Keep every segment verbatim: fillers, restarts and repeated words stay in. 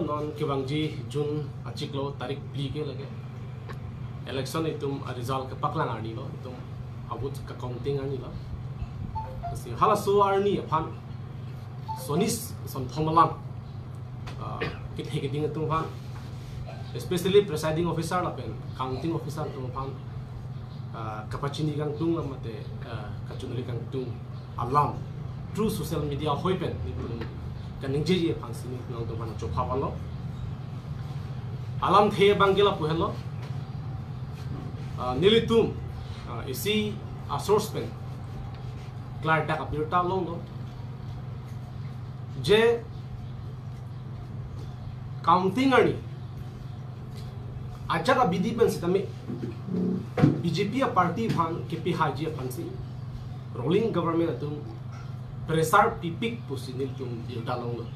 Non kevangji June achiklo tarik phli ke lake election itum a-result kepaklang arni lo, itum a-vote ke-counting arni lo. Lasi halaso arni aphan sonis sonthom alam, ah, kethe keding atum aphan, especially presiding officer lapen counting officer atum aphan, ah, kapachini kangtung mate, ah, kachiningri kangtung alam through social media ahoi pen nelitum kaningjeji aphan si nelitum aphan chopha vanlo. Alamthe abang ke lapu henlo. Ah, nelitum, ah, isi a-source pen klardak abirta longlo je counting arni ajat abidi pen sitame B J P a-party aphan kepihaiji aphan si ruling government atum pressure pipik pusi nelitum birta longlo.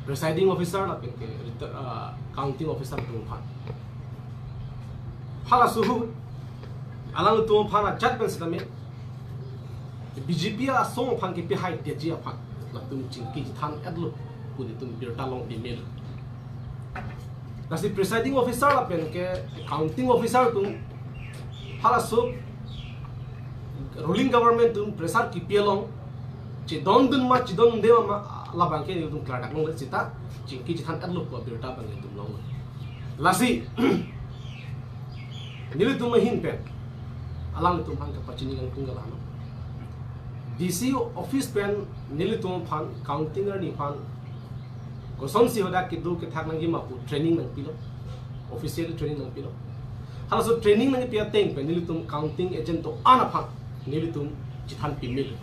Presiding officer lapen ke reta-, ah, counting officer atum aphan. Halaso ahut alangtum aphan ajat pen sitame B J P asong aphan kepihaidetji aphan latum chingki chethan-etlo pu nelitum birta long pamelo. Lasi presiding officer lapen ke counting officer atum halaso ruling government atum pressure kepi along chedondun ma chedonde ma labang ke nelitum klardak longle seta chingki chethan-etlo pu abirta abang nelitum long. Lasi nelitum ahin pen alangtum aphan kapachini kangtung ke lalo. D C office pen nelitum aphan counting arni aphan kosonsi hadak kedo kethak nangji ma pu training nangpilo, official training nangpilo. Halaso training nangpi ateng pen nelitum counting agent do-an aphan nelitum chethan pamelo.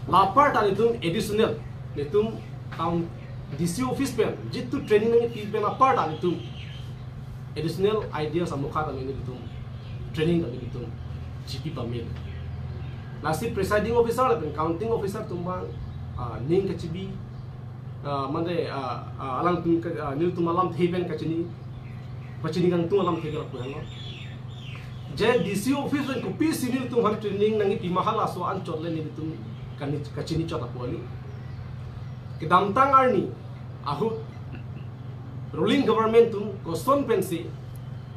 La apar ta nelitum additional, nelitum count D C office pen jitu training nangpi pen apar ta nelitum additional ideas amokha ta nelitum training ta nelitum chipi pamelo. Lasi presiding officer lapen counting officer atum abang, ah, ning kachibi, ah, mane, ah, ah, alangtum ke, ah, nelitum alamthe pen kachini, pachini kangtung alamthe ke lapu henlo. Je D C office pen kopisi nelitum aphan training nangpi ma halaso anchot le nelitum kani-, kachini chot apot kali. Kedamtang arni ahut ruling government atum koson pensi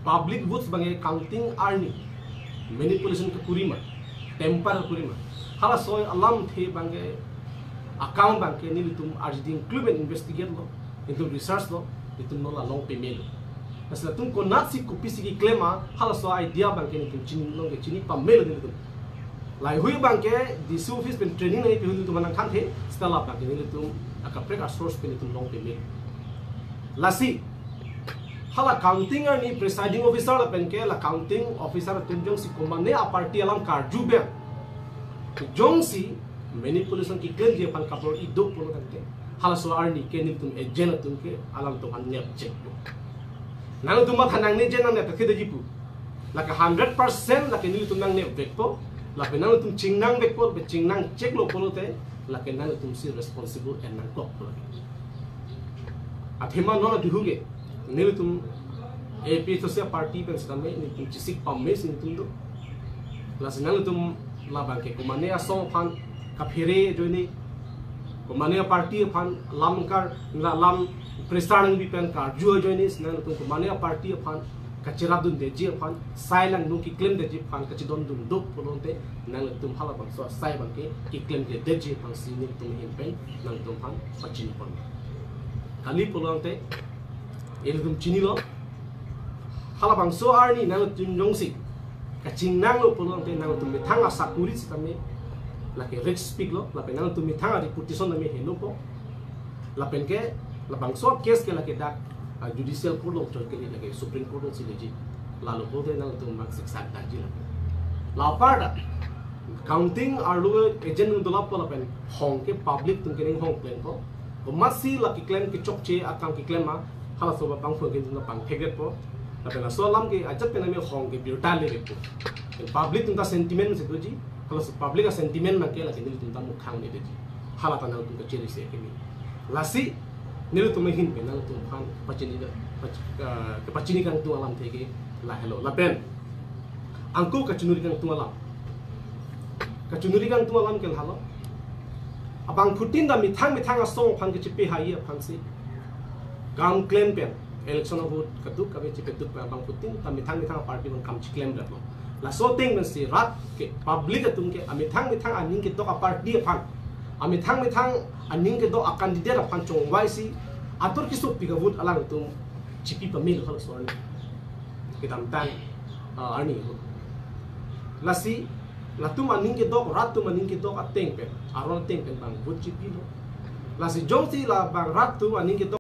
public votes abang ke counting arni manipulation kekuri ma, tamper kekuri ma, halaso alamthe abang ke account abang ke nelitum arjiding clue and investigate lo, nelitum research lo, nelitum non la long pamelo. Lasi latum konatsi kopisi keklem ma halaso idea abang ke nelitum chini long ke chini pamelo nelitum. Laheihui abang ke D C office pen training nangpi ahut nelitum nangkhanthe, seta labang ke nelitum akaprek a-source pen nelitum long pamelo. Lasi hala counting arni presiding officer lapen ke la counting officer atum jongsi komane a-party alam karju pen jongsi manipulation keklemji aphan kabor-i do pulo tangte, halaso arni ke nelitum agent atum ke alangtum aphan nep chekpo. Nangtum matha nangne je nangne ta theda jipu. Lake hundred percent lake nelitum nangnep vekpo. Lapen nangtum chingnang vekpo, lapen chingnang cheklo pulote lake nangtumsi responsible en nangkok pulo. Athema non aduhu ke nelitum A P H L C a-party pen sitame nelitum chesik pame si nelitum do. Lasi nangtum labang ke komane asong aphan kaphere ajoine, komane a-party aphan lam kar, la lam pressure nangpi pen karju ajoine, si nangtum komane a-party aphan kacherapdundetji aphan, sai langno keklemdetji aphan kachedondun do pulote nangtum halabangso asai abang ke keklemkledetji aphan si nelitum ahin pen nangtum aphan pachini pon. Kali pulote ilitum chinilo, halabangso arni nangtum jongsi kachingnanglo pulote nangtum methang asakuri sitame lake risk piklo, lapen nangtum methang a-reputation tame henopo. Lapen ke labangso case ke lake dak, ah, judicial court along chot kali, lake Supreme Court alongsi leji. Lalo pulote nangtum maksik sak dakji lake. La apar ta counting arlo agent nung dolappo lapen hong ke public atum kening hong plengpo. Komatsi la keklem kechokche akam keklem ma, halaso abang phone ke nelitum pangthekdetpo. Lapen laso alam ke ajat pen tame hong ke birta ledetpo. Public atum ta sentiment si doji, halaso public a-sentiment abang ke lake nelitum ta mukhang ledetji. Hala ta nangtum kachiri si keme. Lasi nelitum ahin pen nangtum aphan pachini da, pach-, ah, pachini kangtung alamthe ke lahelo. Lapen angko kachiningri kangtung alam. Kachiningri kangtung alam ke lahelo. Abangphutin ta methang methang asong aphan kechepi hai aphansi kam klem pen, election ahut kaduk kave chepetuk pen abangphutin ta methang methang party aphan kam cheklem pen. Laso ateng pensi rat ke public atum ke amethang methang aning kedok aparty aphan, amethang methang aning kedok acandidate aphan chongvaisi atur kesuk pika vote alangtum chepi pamil hal so arni. Kedamtang, ah, arni. Lasi latum aning kedok, rat atum aning kedok ateng pen, aron ateng pen bang vote chepilo. Lasi jongsi labang rat atum aning kedok